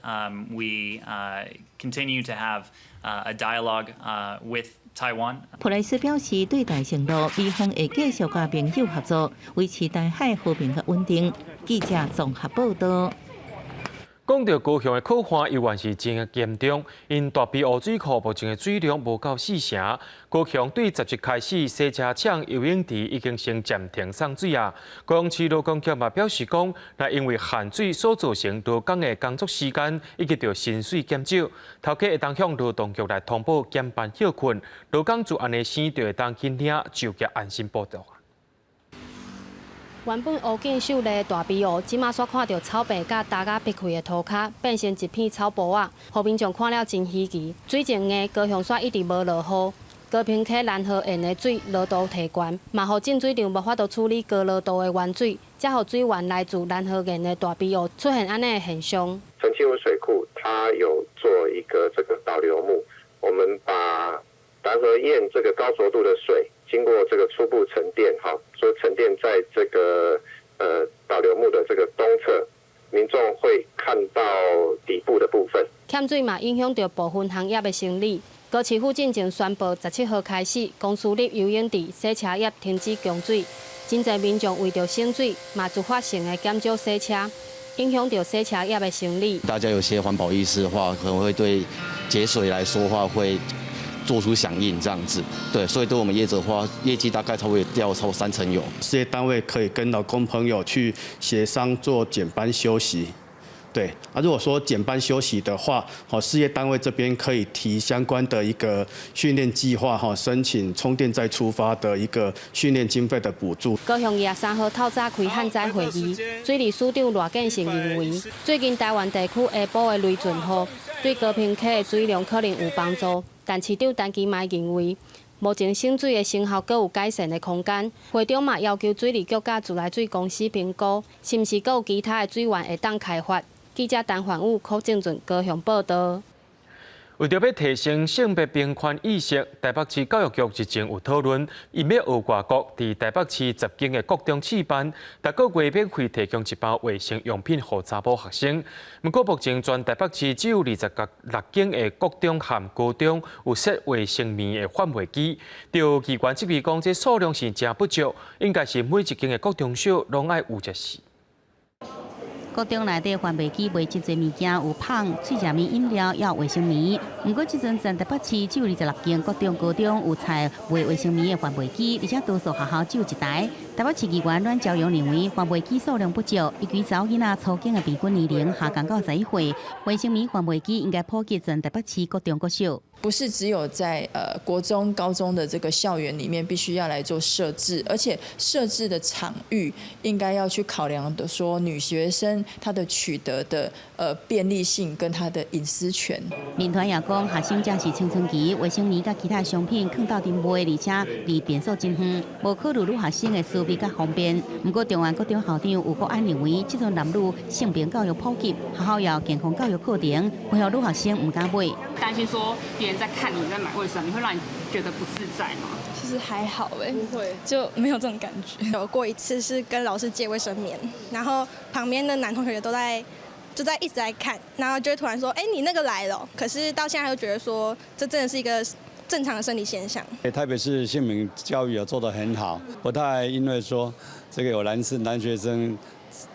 We continue to have a dialogue with Taiwan. 普萊斯表示，對台承諾，美方會繼續佮盟友合作，維持台海和平佮穩定。記者綜合報道。講到高雄的洘旱，猶原是真嚴重，因大埤湖水庫目前的水量無夠四成。高雄對10日開始，洗車廠游泳池已經先暫停送水啊。高雄市勞工局嘛表示講，若因為限水所造成勞工的工作時間以及著薪水減少，頭家會當向勞動局來通報減班歇睏，勞工自按呢生就會當去領就業安心補助。原本烏景秀麗的大埤湖，這馬煞看著草白佮焦甲煏開的塗跤，變成一片草埔仔，予民眾看了真稀奇。水情硬，高雄煞一直無落雨，高屏溪攔河堰的水濃度提懸，嘛予淨水廠無法度處理高濃度的原水，才予水源來自攔河堰的大埤湖出現按呢的現象。澄清湖水庫它有做一個這個導流幕，我們把攔河堰這個高濁度的水經過這個初步沉澱，哈，說沉澱在這個導流幕的這個東側，民眾會看到底部的部分。欠水嘛影響著部分行業的生理。高市府進前宣布，17號開始，公司立游泳池、洗車業停止供水。真濟民眾為著省水，嘛自發性的減少洗車，影響著洗車業的生理。大家有些環保意識的話，可能會對節水來說話會做出響應，這樣子，對，所以對我們業者的話，業績大概差不多掉超過三成有。事業單位可以跟勞工朋友去協商做減班休息，對，啊，如果說減班休息的話，好，事業單位這邊可以提相關的一個訓練計劃，哈，申請充電再出發的一個訓練經費的補助。高雄23號透早開旱災會議，水利署長賴建成認為，最近台灣地區下晡的雷陣雨，對高屏溪的水量可能有幫助。但市長陳其邁認為，目前省水的成效閣有改善的空間。會中嘛要求水利局佮自來水公司評估，是毋是閣有其他的水源會當開發。記者陳焕武、柯正俊高雄報道。為著欲提升性別平權意識，台北市教育局日前有討論，𪜶欲學外國佇台北市10間的國中試辦，逐個月免費提供一包衛生用品予查某學生。毋過目前全台北市只有26間的國中和高中有設衛生棉的販賣機。著議員質疑講，這數量是誠不足，應該是每一間的國中小攏愛有才是。國中內底販賣機賣真濟物件，有麭、喙食物飲料，抑有衛生棉。毋過這陣全台北市只有26間國中、高中有採賣衛生棉的販賣機，而且多數學校只有一台。台北市議員阮昭陽認為，販賣機數量不足，依據查某囡仔初經的平均年齡下降到11歲，衛生棉販賣機應該普及全台北市國中國小。不是只有在國中、高中的這個校園裡面必須要來做設置，而且設置的場域應該要去考量的，說女學生她的取得的便利性跟她的隱私權。民團也講，學生正是青春期，衛生棉佮其他商品囥鬥陣賣，而且離便所真遠，無考慮女學生的私密佮方便。毋過中原國中校長吳國安認為，這陣男女性平教育普及，學校有健康教育課程，會予女學生毋敢買。擔心說別人在看你在買衛生棉，會讓你覺得不自在嗎？其實還好哎，不會，就沒有這種感覺。有過一次是跟老師借衛生棉，然後旁邊的男同學都在就在一直在看，然後就會突然說：“哎，你那個來了。”可是到現在又覺得說，這真的是一個正常的生理現象。台北市性平教育也做得很好，不太因為說這個有男學生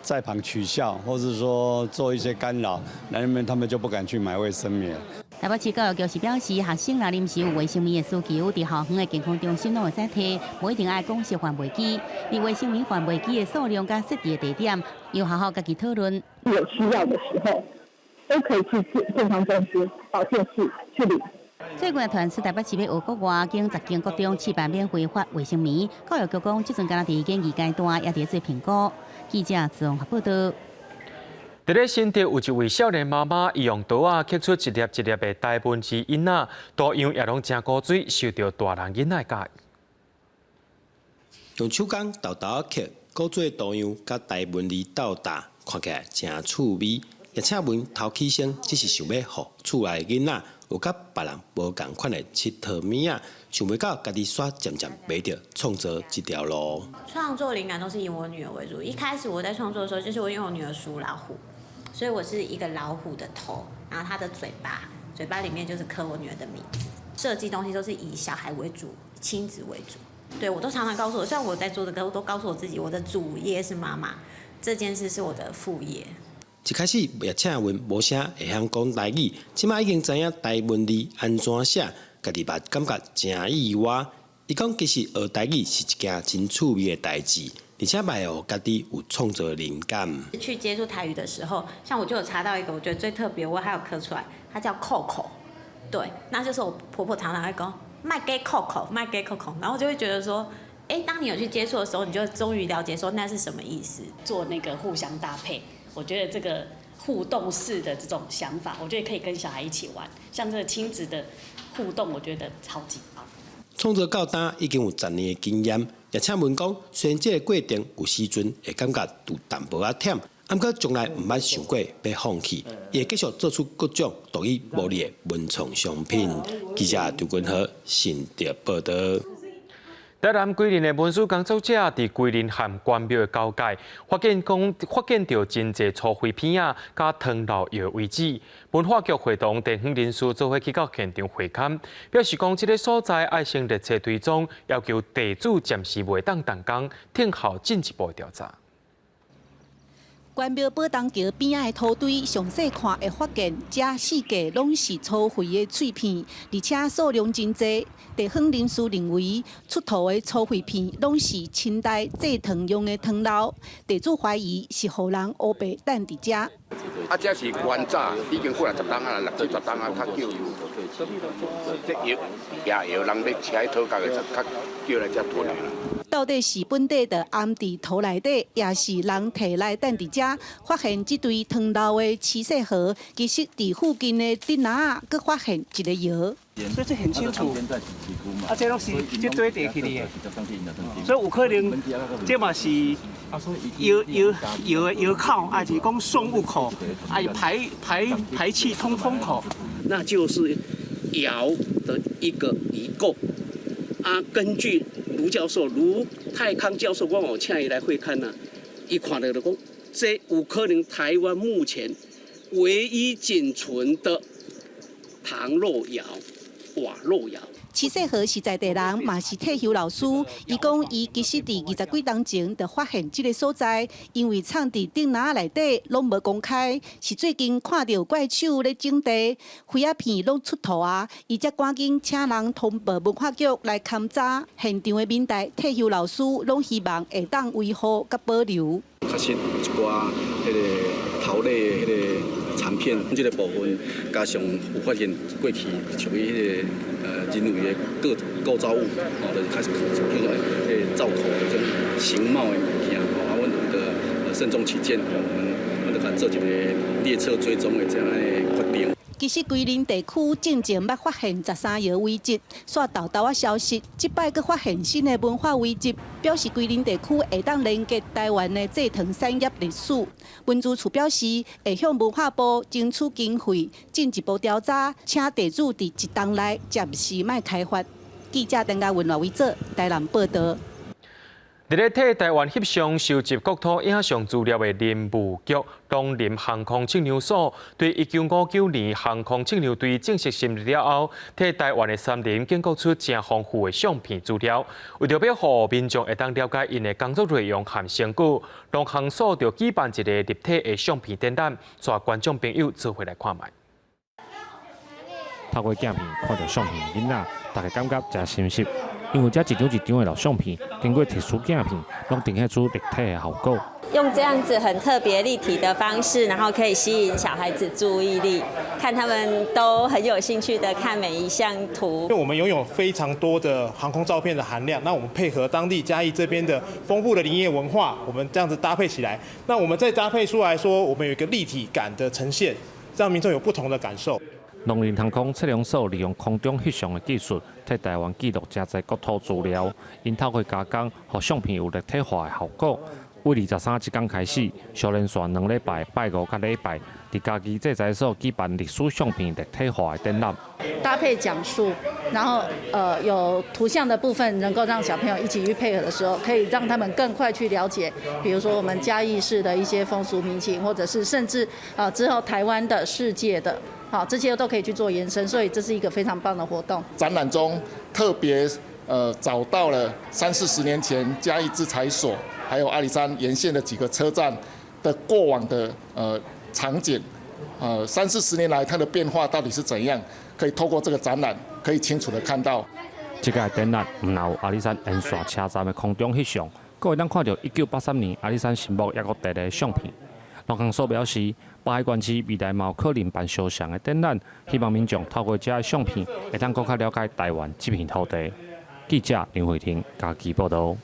在旁取笑，或是說做一些干擾，男們他們就不敢去買衛生棉。台北市教育局是表示，學生若臨時有衛生棉的需求，佇校園的健康中心攏會使提，無一定愛講設販賣機。而衛生棉販賣機的數量佮設置的地點，由學校家己討論。有需要的時候，都可以去健康中心、保健室去領。最近傳出台北市欲學國外經10間國中試辦免費發衛生棉，教育局講，這陣敢若佇研議階段，也佇咧做評估。記者綜合報道。佇咧新竹有一位少年媽媽，伊用刀仔刻出一粒一粒的台文字印仔，圖樣也攏誠古錐，受著大人囡仔佮意。用手工沓沓仔刻古錐圖樣，佮台文字鬥搭，看起來誠趣味。葉請文頭起先只是想欲予厝內囡仔有佮別人無仝款的𨑨迌物仔，想袂到家己煞漸漸迷著創作這條路。創作靈感都是以我女兒為主。一開始我在創作的時候，就是我因為我女兒屬老虎，所以我是一個老虎的頭，然後她的嘴巴，嘴巴裡面就是刻我女兒的名字。設計東西都是以小孩為主，親子為主。對，我都常常告訴我，雖然我在做這個，我都告訴我自己，我的主業是媽媽，這件事是我的副業。一開始葉請文無啥會曉講台語，這馬已經知影台文字按怎寫，家己嘛感覺誠意外。伊講其實學台語是一件真趣味的代誌，而且嘛會予家己有創作靈感。去接觸台語的時候，像我就有查到一個，我覺得最特別，我還有刻出來，它叫扣扣。對，那就是我婆婆常常會講，莫閣扣扣，莫閣扣扣，然後我就會覺得說，哎，當你有去接觸的時候，你就終於了解說那是什麼意思。做那個互相搭配。我覺得這個互動式的這種想法，我覺得可以跟小孩一起玩，像這個親子的互動，我覺得超級棒。創作到今已經有10年的經驗，葉請文講，雖然這個過程有時陣會感覺有淡薄仔忝，毋過從來毋捌想過欲放棄，伊會繼續做出各種獨一無二的文創商品。記者張君和新竹報導。台南歸仁的文史工作者佇歸仁和關廟的交界，發現著真濟粗廢片仔佮唐老窯遺址。文化局會同地方人士做伙去到現場會勘，表示講這个所在愛先列冊追蹤，要求地主暫時袂當動工，聽候進一步調查。關廟寶東橋邊仔的土堆，詳細看會發現，這四界攏是粗廢的碎片，而且數量真濟。地方人士認為，出土的粗廢片攏是清代製糖用的糖漏，地主懷疑是予人烏白擲佇遮。啊，這是原早已經過來十冬啊，六七十冬啊，較久。這窯也窯人欲車去討價的，較叫來遮囤的啦。到底是本地的掩佇土內底，抑是人提來擲佇遮？發現這堆糖漏的飼細河，其實佇附近的竹林仔，閣發現一个窯。所以這很清楚，啊，這攏是這堆地去的，所以有可能這嘛是窯窯窯的窯口，抑是講送物口，抑是排氣通風口，那就是窯的一個遺構。啊，根據盧教授、盧泰康教授，我有請伊來會勘啊，伊看著就講，這有可能台灣目前唯一僅存的糖漏窯、瓦漏窯。徐世和是在地人，嘛是退休老師。伊講，伊其實佇20幾冬前就發現這个所在，因為藏佇竹籃內底攏無公開，是最近看著怪手咧整地，廢仔片攏出土啊，伊才趕緊請人通報文化局來勘查。現場的民代退休老師攏希望會當維護佮保留。確實有一寡彼个陶類彼个殘片，這个部分加上有發現過去屬於彼个人為的構造物，哦，就是開始叫做彼个灶口的這種形貌的物件，吼，啊，阮為著慎重起見，阮就共做一个列冊追蹤的這樣的決定。其實雲林地區進前捌發現13窯遺跡，煞沓沓仔消失。這擺閣發現新的文化遺跡，表示雲林地區會當連結台灣的製糖產業歷史。文資處表示，會向文化部爭取經費，進一步調查，請地主佇一冬內暫時莫開發。記者陳嘉文、賴偉哲台南報導。佇咧替台灣翕相收集國土影像資料的林務局農林航空測量所，對1959年航空測量隊正式成立了後，替台灣的山林建構出誠豐富的相片資料。為著欲予民眾會當了解𪜶的工作內容和成果，農航所就舉辦一个立體的相片展覽，帶觀眾朋友做伙來看覓。透過鏡片看著相片的囡仔，大家感覺誠親切。因為這一張一張的老相片，經過特殊鏡片，攏呈現出立體的效果。用這樣子很特別立體的方式，然後可以吸引小孩子注意力，看他們都很有興趣的看每一項圖。因為我們擁有非常多的航空照片的含量，那我們配合當地嘉義這邊的豐富的林業文化，我們這樣子搭配起來，那我們再搭配出來說，我們有一個立體感的呈現，讓民眾有不同的感受。農林航空測量所利用空中翕相的技術，替台灣記錄誠濟國土資料，𪜶透過加工，予相片有立體化的效果。為23這工開始，小連續2禮拜，拜五佮禮拜，佇嘉義製材所舉辦歷史相片立體化的展覽。搭配講述，然後有圖像的部分，能夠讓小朋友一起去配合的時候，可以讓他們更快去了解，比如說我們嘉義市的一些風俗民情，或者是甚至啊之後台灣的世界的。好，這些都可以去做延伸，所以這是一個非常棒的活動。展覽中特別找到了三四十年前嘉義製材所，還有阿里山沿線的幾個車站的過往的場景，三四十年來它的變化到底是怎樣？可以透過這個展覽可以清楚的看到。這個展覽毋但有阿里山沿線車站的空中翕相，閣會當看著1983年阿里山神木抑閣地的相片。農航所表示，北海縣市未來嘛有可能辦相像的展覽，希望民眾透過這个相片，會當閣較了解台灣這片土地。記者林慧婷嘉義報導。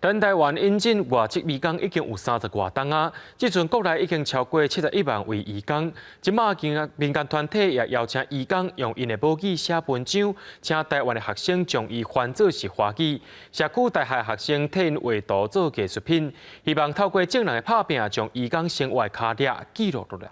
咱台灣引進外籍移工已經有30外冬啊，這陣國內已經超過71萬位移工。這馬民間團體也邀請移工用𪜶的母語寫文章，請台灣的學生將伊翻做是華語。社區大學學生替𪜶畫圖做藝術品，希望透過眾人的拍拚，將移工生活的跤跡記錄落來。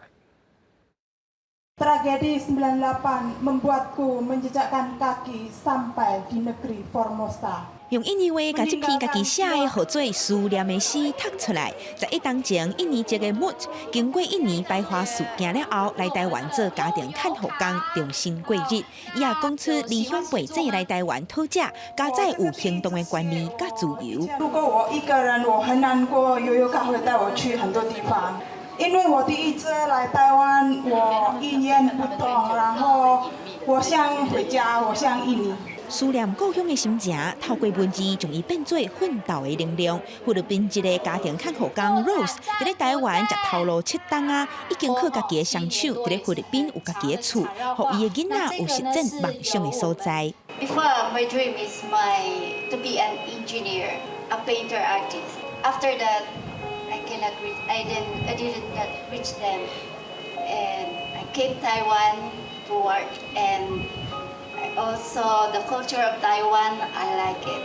Tragedi 98 membuatku menjejakkan kaki sampai di negeri Formosa。用印尼話共這篇家己寫的號做思念的詩讀出來。11冬前，印尼籍的木經過印尼排華事件了後，來台灣做家庭看護工，重新過日。伊也講出離鄉背井來台灣討食，佳哉有行動的權利佮自由。如果我一個人，我很難過。悠遊卡會帶我去很多地方，因為我第一次來台灣，我語言不通，然後我想回家，我想印尼。思念故鄉的心情，透過文字將伊變做奮鬥的能量。菲律賓籍的家庭看護工 Rose，佇咧台灣食頭路7冬啊，已經靠家己的雙手，佇咧菲律賓有家己的厝，予伊的囡仔有實踐夢想的所在。 Before, my dream is my to be an engineer, a painter artist. After that, I cannot reach. I didn't not reach them, and I came Taiwan to work and also the culture of Taiwan, I like it.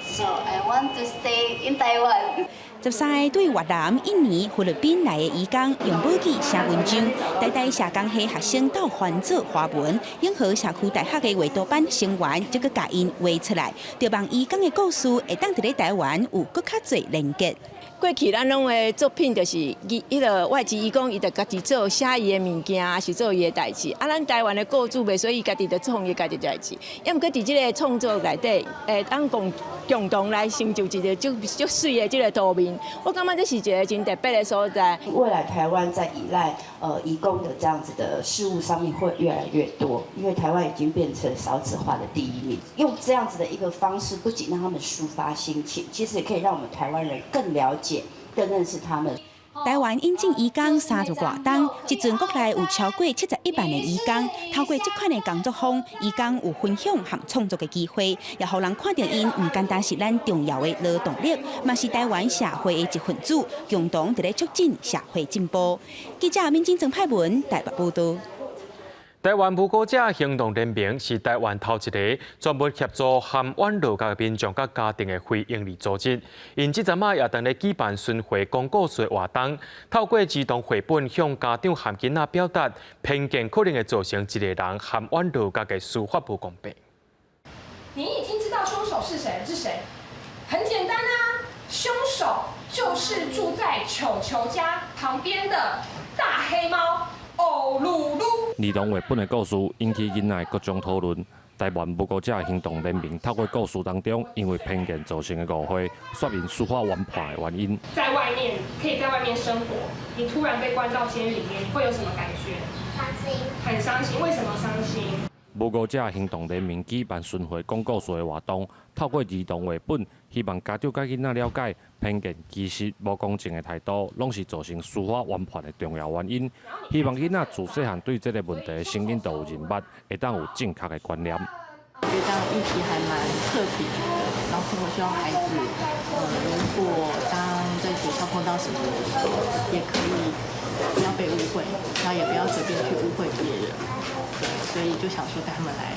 So I want to stay in Taiwan. 13个對越南、印尼、菲律賓來的移工，用母語寫文章，台大社工系學生鬥翻做華文，永和社區大學的畫圖班成員則閣共𪜶畫出來，著望移工的故事會當佇咧台灣有閣較濟連結。過去咱攏的作品就是伊彼个外籍移工，伊就家己做寫伊的物件，抑是做伊的代誌。啊，咱台灣的雇主袂使伊家己就創伊家己代誌。抑毋過佇這个創作內底，會當共共同來成就一个足足媠的這个圖面。我感覺這是一个真特別的所在。未來台灣在依賴移工的這樣子的事物上面會越來越多，因為台灣已經變成少子化的第一名。用這樣子的一個方式，不僅讓他們抒發心情，其實也可以讓我們台灣人更了解、更認識他們。台灣引進移工三十外冬，這陣國內有超過71萬的移工，透過這款的工作坊，移工有分享和創作的機會，也予人看著𪜶毋單單是咱重要的勞動力，嘛是台灣社會的一份子，共同佇咧促進社會進步。記者敏晶、曾派文台北報導。台灣無辜者行動聯盟是台灣頭一个專門協助含冤落獄民眾佮家庭的非營利組織。𪜶這陣仔也當咧舉辦巡迴講故事活動，透過兒童繪本向家長和囡仔表達偏見可能會造成一個人含冤落獄的司法無公平。你已經知道兇手是誰？是誰？很簡單啊，兇手就是住在球球家旁邊的大黑貓。歐嚕嚕。兒童繪本的故事引起囡仔的各種討論。台灣無辜者行動聯盟透過故事當中，因為偏見造成的誤會，說明司法冤判的原因。在外面可以在外面生活，你突然被關到監獄裡面，你會有什麼感覺？傷心。很傷心，為什麼傷心？無辜者行動聯盟舉辦巡迴講故事的活動，透過兒童繪本，希望家長佮囡仔了解偏見、歧視、無公正的態度，攏是造成司法冤判的重要原因。希望囡仔自細漢對這个問題的成因都有認捌，會當有正確的觀念。我覺得這樣議題還蠻特別的，然後我希望孩子，如果當在學校碰到什麼，也可以不要被誤會，然後也不要隨便去誤會別人。對，所以就想說帶他們來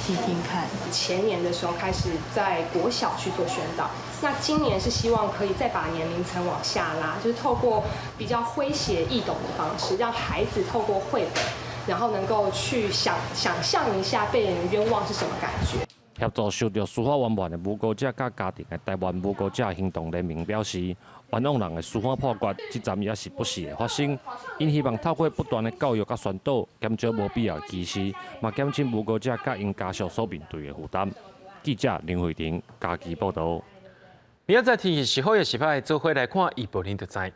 聽聽看。前年的時候開始在國小去做宣導，那今年是希望可以再把年齡層往下拉，就是透過比較詼諧易懂的方式，讓孩子透過繪本，然後能夠去想想像一下被人冤枉是什麼感覺。協助受著司法冤判的無辜者佮家庭的台灣無辜者行動聯盟表示，冤枉人的司法判決，這陣也是不時會發生。𪜶希望透過不斷的教育佮宣導，減少無必要的歧視，嘛減輕無辜者佮𪜶家屬所面對的負擔。記者林慧婷嘉義報導。明仔載天氣是好抑是歹，做伙來看預報恁就知。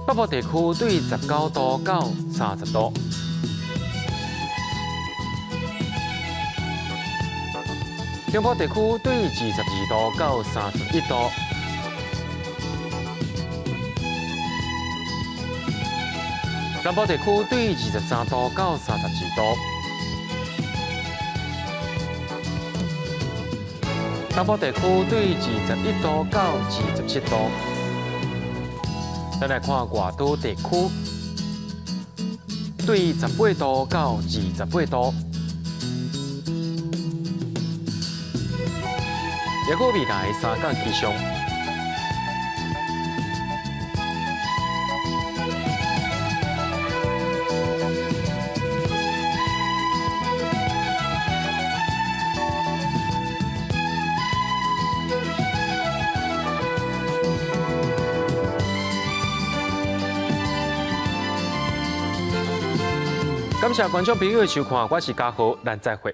北部地區對19度到30度，中部地區對22度到31度，南部地區對23度到32度，東部地區對21度到27度。咱來看外島地區，對18度到28度，抑閣未來三天氣象。感謝觀眾朋友的收看，我是嘉豪，咱再會。